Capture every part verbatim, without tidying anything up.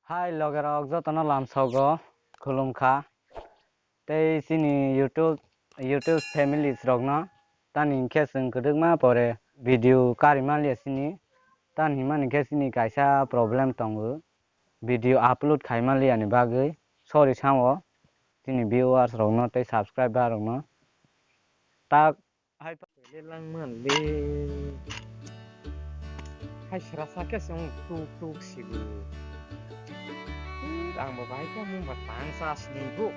Hai logerok jotono lamsogo khulumkha. Tei chini YouTube, YouTube families rokno tani hinkhe chwng kwdwkma pore video kari manliya chini. Tani himani khe chini kaisa problem tongo. Video upload khai manliyani bagwi sorry sao chini viewers rokno tei subscriber rokno. Tak Hai pa-, le langman le. Hai sra sa khe se wng tuk tuk sibu. Ang bo bai khe mung ba tang sa sini bu.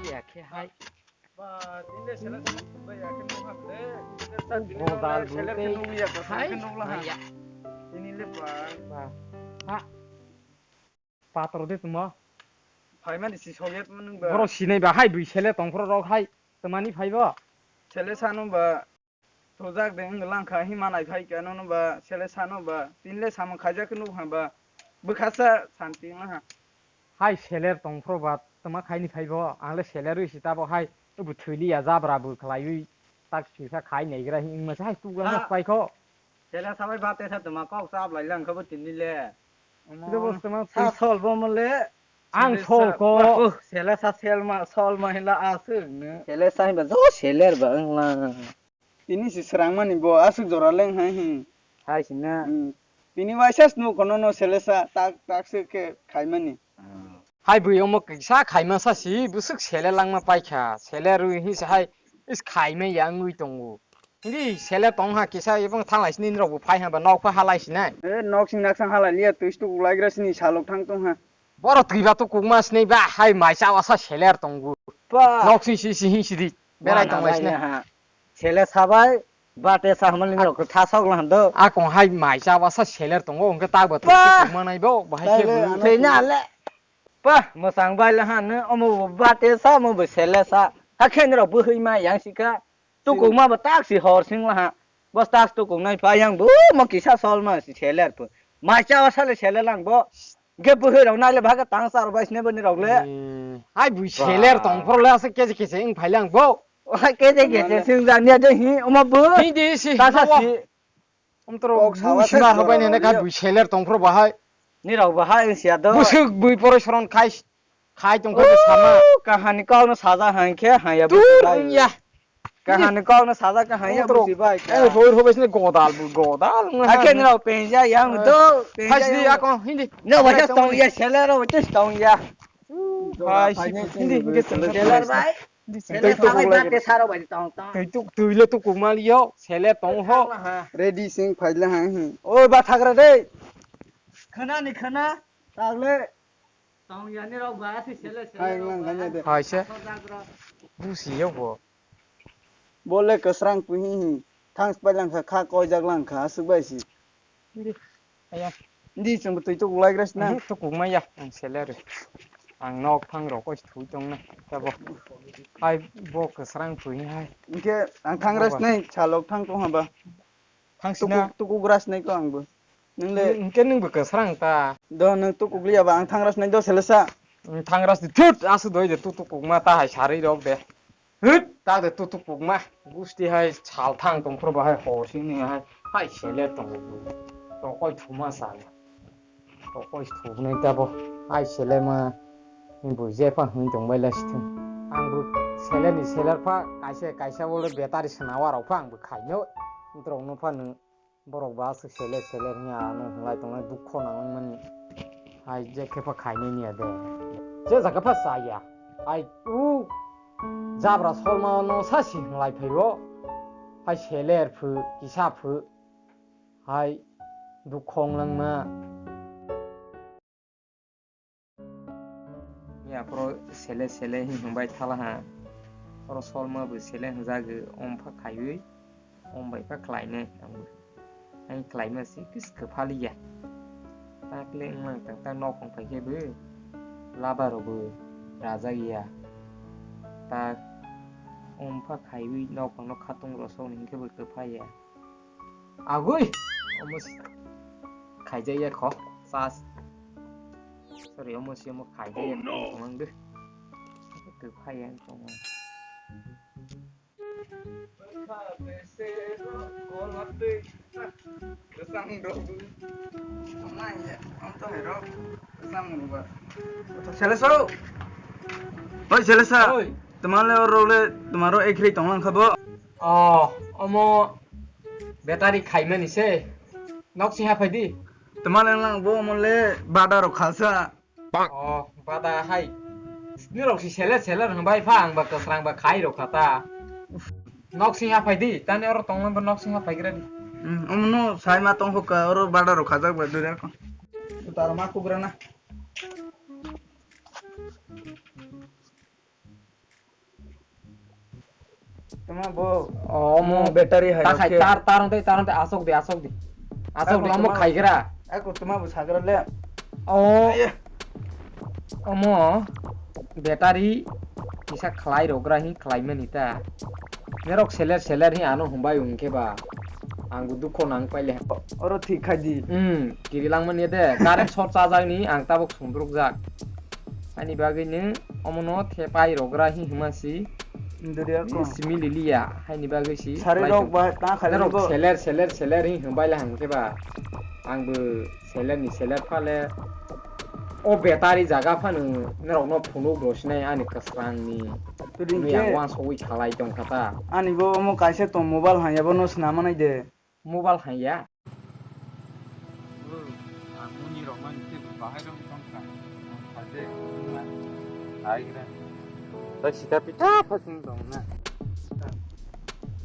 Ya khe hai. Ba, tini le sele sele bai ya khe nung ha le. Godal sele khe nung ya, hai. Khe nung la ha. Hai ya. Tini le ba. Ba. Ha. Patro de tuma. Phai mani si soyet ma nung ba. Borok sinai ba hai bui sele tongphro rok hai. Tamani phai bo. Sele sanu ba. Thojak de wng langkha, hima nai phai kha nono ba, sele sano ba, tini le samung khaijak khe nuk ha ba, bwkha sa santi wng ha. Hai seler tongphro ba, tama khaini phai bo, ang le seler wi si tabo hai, bo thwi liya jabra bo khlaiwi, tak sisa khai naigra hi wngma se hai tugra Ha. Nok pai kho. Sele sabai ba te sa tuma kok chap lai lang kha bo tini le. Omo. Kida bo tama Sa twi- sol bo mo le. Ang Sele sol sa- ko. Ba, oh, sele sa sel ma, sol ma hinla aswk no. Sele sa hinba jo seler ba wng lang. Tini si srangmani bo aswk jora leng hai hi. Hai si na. Hmm. Tini waisa snu kono no selesa tak tak se khe khaimani. Hai bui omo kisa khaima sa si bwswk sele langma paikha. Sele rwi hi sa hai is khaima ya wngwi tongo. Hindi sele tong ha kisa ebong thanglai sini rok bo phai ha ba nok pha halai sinai. E nok sing nak sang halai liya twi stuk ulai gra sini salok thang tong ha. Boro twi ba to kukma sinai ba hai mai cha wasa seler tongo. Pa. Nok sing si si hi sidi. Berai tong lai sini. Sele sabai, bate sa hamani rok tha sok lan do. A kong hai mai cha wasa seler tongo, hwnkhe tak bo twi manai bo, bahai khe. Thei na le. Pa, mwsang bai la han, omo bo bate sa, omo bo sele sa. Ha khe ni rok bwhwi ma yang sika. Tukuk ma bo tak si hor sing la ha. Bos tak tukuk nai pa yang bo mo kisa sol ma si seler po. Mai cha wasa le sele lang bo. Ge bwhwi rok nai le bhaga tang sar bai sine bani rok le. Hai bui seler tong phor le asa keje keje ing phai lang bo. Hai keje keje sing ja nia de hi omo bo. Hi de si. Ta sa si. Om toro bui sima hobai ne ka bui seler tong phor bahai. Ni rok bahai ing sia do. Busuk bui poro soron khai khai tong phor sama. Kahani kau no saja hai khe hai ya. Tu ya. Kahani kau no saja ka hai ya busi bai. Eh, hoi hoi sini godal bu godal. Ake ni rok penja yang do. Hai sini ako hindi. No wajah tong ya seler wajah tong ya. Hai si hindi hindi seler bai. Seler sabai ba te saro bai tong tong. Tui tu tui le tu kumal yo seler tong ho. Ready sing phai le hai hi. Oi ba thagra de. Khana ni khana. Tagle. Tong ya ni rok ba si seler seler. Hai lang khana de. Hai se. Busi yo bo. Bo le kwsrang pui hi hi. Thangs pai lang kha, kha koi jak lang kha, aswk bai si. Aya. Ndi chwng bo twi tukuk lai gra sina. Tukuk ma ya, ang seler. Ang nok thang rok koi thui tong na. Ta bo. Hai bo kwsrang pui hi hai. Hwnkhe ang thang gra sinai, salok thang tong ha ba. Thang sina. Tukuk gra sinai ko ang bo. Nung le. Hwnkhe nung bo kwsrang ta. Do nung tukuk liya ba ang thang gra sinai do selesa. Thang gra si thut, aswk doi de tu tukuk ma ta hai sarwi rok de. Hwt, ta de tutuk pukma. Gusti hai sal thang tong phuru bahai hor sini hai. Hai sele tong. Tokoi thuma sal. Tokoi thumnai tabo. Hai sele ma. Ni bui je pha hung tong bai la sithung. Ang bu sele ni seler pha kaisa kaisa bole betari sanawa rok pha ang bu khaino. Drong no pha nung. Borok ba aswk seler seler hiya ano hwnlai tongnai dukho nangmani. Hai je khe pha khainai niya de. Je jaga pha chaya. Hai u jabra solma no sa si hwnlai phaio. Hai seler phu kisa phu. Hai dukho wng langma. Ni aphuru sele sele hing hingbai thala ha. Oro solma bo sele hingjago, om pha khaiwi, om bai pha khlainai ang bo. Ang khlaima se kis kwphaliya. Takle wnglang tang tang nok phang phaikhe bo laba rok bo rajak ya. Tak om pha khaiwi nok phang no khatung rosok ni hingkhe bo kwphaya. Agui! Omo si khaijak ya kho. Sas. Sorry, omo si omo khaijak ya kho. Tumang de. Kwphai ya tongo. Selesa. Oi, Selesa. Oi. Tomar le oro le, tomaro ekri tonglang khabo. Oh, omo battery khaimani se. Nok si hapai di. Tomar le lang bo omo le bada rok khasa. Oh, bada hai. Nirok si seler seler hwnbai pha, ang ba kwsrang ba khai rok kha ta. Nok sing hapai di, tani oro tongma ba nok sing hapai gra di. Hmm, omo no sai ma tong hokka, oro bada rok khajak ba duri ako. Tar ma kugra na. Tama bo. Oh, mo battery hai ta khai rok khe. Tar, tar ontai, tar ontai, asok di, asok di. Asok di, omo khai gra. Ako tama bo sagra le. Oh. Ayo. Omo battery kisa khlai rok gra hi khlai mani ta. Nerok seler seler hi ano humbai hwnkhe ba. Ang bo dukho nang paile. Oro thik khai di. Hmm, kiri lang mani de. Current short chajak ni ang tabuk sundruk jak. Ani bagwi ni omo no thepai rok gra hi hima si. Duriya ko. Simi liliya, haini bagwi si. Sari rok ba ta khali rok seler, seler, seler hi hwnbai la hangkhe ba. Ang bo seler ni seler phale. O battery jaga phano norok no phunuk rw sinai ani kwsrang ni. Turi hwnwi ang hwnkhe wansugwi khalai tong kha ta. Ani bo omo kaisa tong mobile hanya bo no swnam manai de. Mobile hanya. Ang muni rok mani tei bo bahai rok tong kha. Ang kha de wngma. Ai gra. Ta sita pita phasing tong na.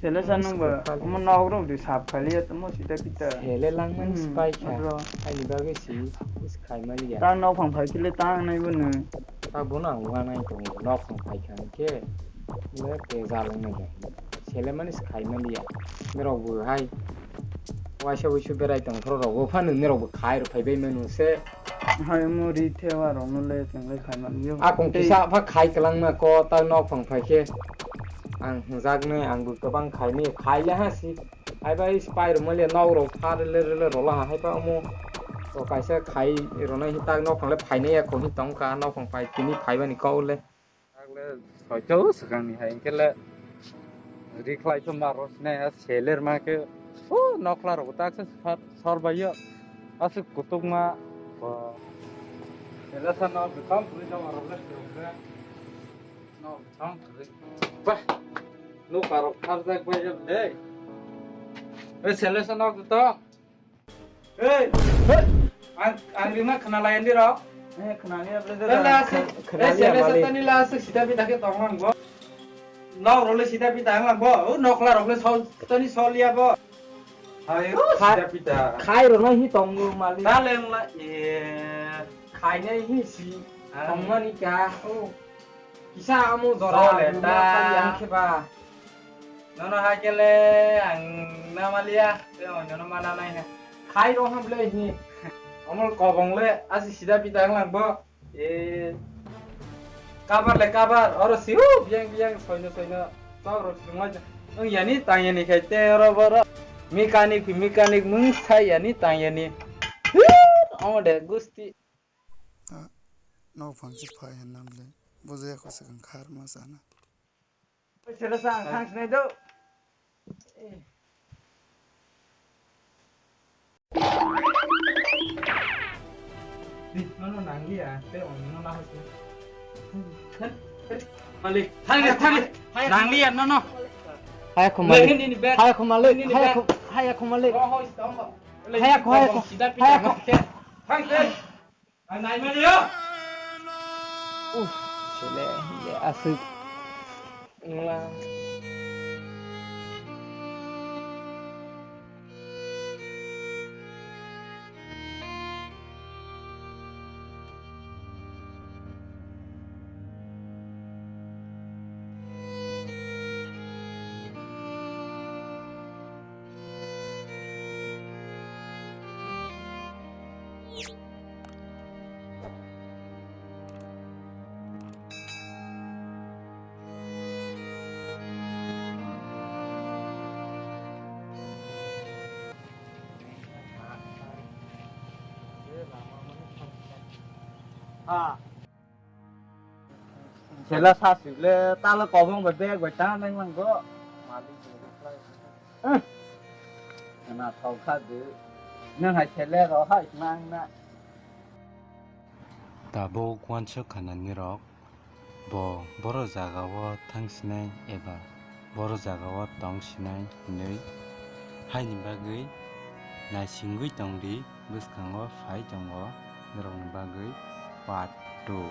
Sele sa nung ba, omo nok rok di sap khali ya, omo sita pita. Sele langmani hmm, spai kha. Oro. Aini bagwi si, is khai mali ya. Ta nok phang phai kile ta ang nai bo no. Ta bo no ang ua nai tong, nok phang phai kha hwnkhe. Le te ja lang nai ya. Sele mani se khai mali ya. Norok bo hai. Waisa wuisu berai tong phro rok bo phano norok bo khai rok phai bai manu se. Hai mo ri thewa rok no le chwng le khai man yo. Akung tei kisa pha khai kwlangma ko ta nok phang phai khe. Ang hwnjak nai ang bo kwbang khai ni khai le ha si. Hai bai spai rok mali nok rok pha le le le rok la ha hai pa omo. To kaisa khai rok nai hi ta nok phang le phai nai ya ko hi tong ka nok phang phai tini phai bani kok le. Takle soito swkangni hai hwnkhe le rikhlai tongma rosne a seler ma khe o nokla rok tak se sor bai yo aswk kutuk ma bo elasa nok bwkham bwrwi joma rok le swrwngkhe nok bwkham bwrwi ba nokla rok kharjak bai yo le ei selesa nok to. Ei, hey, ang, ang rima khna lai andi rok. Eh, khna liya, ble, ble, ble, la, ble, se, khna eh, liya, sele malik. Satani la, se sita pita khe tong lang bo. Nok role sita pita ang lang bo. O nokla rok le sol, tani sol ya bo. Hai, o khai, sita pita. Khai ro no hi tong bo, malik. Ta le ang la, eh. Khai ne hi si, ah. Tong mani ka. O. Kisa amo jora. Sole ta. Ang khe ba. Nono hai kele ang na maliya, te o nono mana nai ha. Khai ro ham le hi. Amol kobong le asi sida pita ang lang bo. E. Kabar le kabar, oro si hu biang biang soino soino. Chok ro si ngoi. Ang yani tang yani khai te oro boro. Mechanic mechanic mung sai yani tang yani. Amo de gusti. A, nok phang se phai hwnna bwle. Bo je kho se khar ma sana. Sela sa ang thang sinai do. Di, no, no, nang liya, te on, no, na, hoy. Malik, thang le, thang le. Nang liya, no, no. Haya ko malik. Haya ko malik. Haya ko, haya ko malik. Haya ko, haya ko. Haya ko. Thang le. Ang naimani yo. Uff, sele, ya asik. Ngla. Ah. Sela sasibile talo kobong bai bag bai ta nang lang go. Khwna thok kha de. Nang hai sele ro hai nang na. Tabuk uansuk kha nani rok, bo boro jaga o thang sinai eba boro jaga o tong sinai hinui. Haini bagwi naisingwi tong di, bwskango phai tongo norokni bagwi part two.